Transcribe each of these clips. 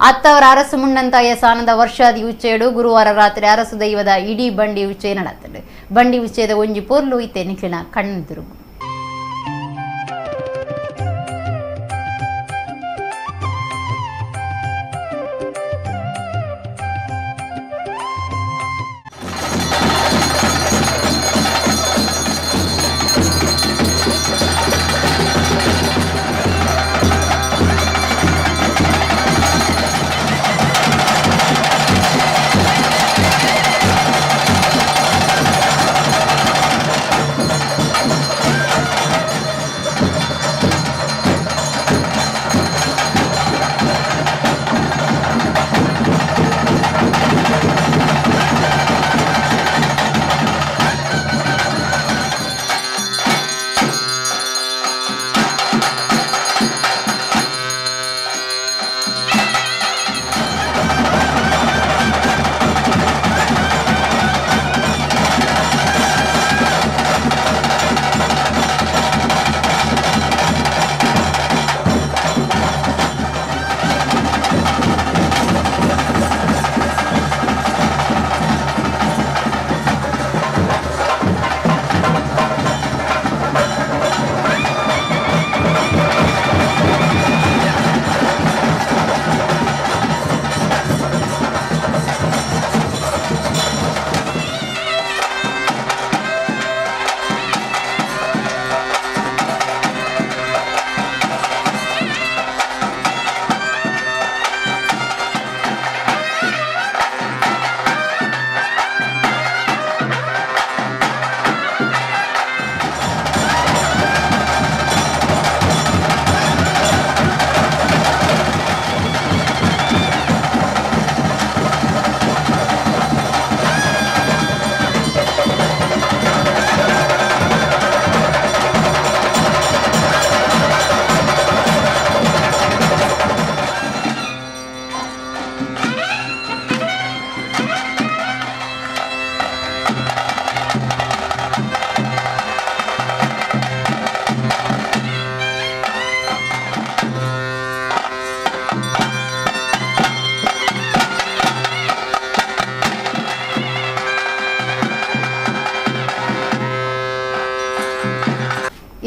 ಅತ್ತವರ ಅರಸು ಮುಣ್ಣಂತಾಯ ಸಾನದ ವರ್ಷಾದಿ ಉಚ್ಚೆಯಡು ಗುರುವಾರ ರಾತ್ರಿ ಅರಸು ದೈವದ ಇಡೀ ಬಂಡಿ ಉಚ್ಚೆ ನಡತ್ತಂಡು. ಬಂಡಿ ಉಚ್ಚೆದ ಒಂಜಿ ಪೊರ್ಲು ಇತ್ತೆ ನಿಕ್ಲಿನ ಕಣ್ಣೆದುರುಗು.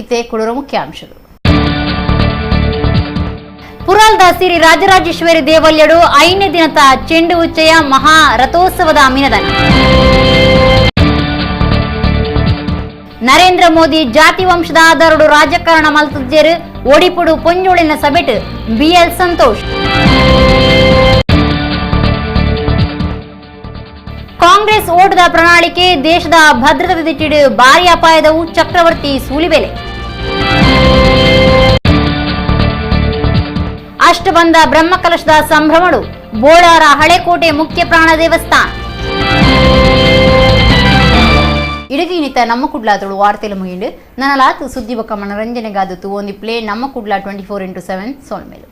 ಇತ್ತೆ ಕುಡರ ಮುಖ್ಯಾಂಶಗಳು. ಪುರಾಲ್ದ ಸಿರಿ ರಾಜರಾಜೇಶ್ವರಿ ದೇವಲ್ಯಡು 5ನೇ ದಿನದ ಚೆಂಡು ಉಚ್ಚಯ ಮಹಾ ರಥೋತ್ಸವದ ಮಿನದನ. ನರೇಂದ್ರ ಮೋದಿ ಜಾತಿ ವಂಶದ ಆಧಾರಡು ರಾಜಕಾರಣ ಮಲ್ತುಜ್ಜೇರು ಒಡಿಪುಡು ಪೊಂಜೋಳಿನ ಸಭೆಟ್ ಬಿಎಲ್ ಸಂತೋಷ್. ಕಾಂಗ್ರೆಸ್ ಓಟದ ಪ್ರಣಾಳಿಕೆ ದೇಶದ ಭದ್ರತೆ ದಿಟ್ಟಿಡು ಭಾರಿ ಅಪಾಯದವು ಚಕ್ರವರ್ತಿ ಸೂಲಿಬೆಲೆ. ಅಷ್ಟಬಂಧ ಬ್ರಹ್ಮಕಲಶದ ಸಂಭ್ರಮಡು ಬೋಳಾರ ಹಳೆಕೋಟೆ ಮುಖ್ಯ ಪ್ರಾಣ ದೇವಸ್ಥಾನ. ಇಡಗೀನಿತ ನಮ್ಮ ಕುಡ್ಲ ತುಳು ವಾರ್ತೆಲು ಮುಗಿಂಡು ನನಲಾತು ಸುದ್ದಿ ಬೊಕ್ಕ ಮನರಂಜನೆಗಾದ ತೂವೊಂದಿ ಪ್ಲೇ ನಮ್ಮ ಕುಡ್ಲ 24x7 ಸೋಲ್ಮೇಲು.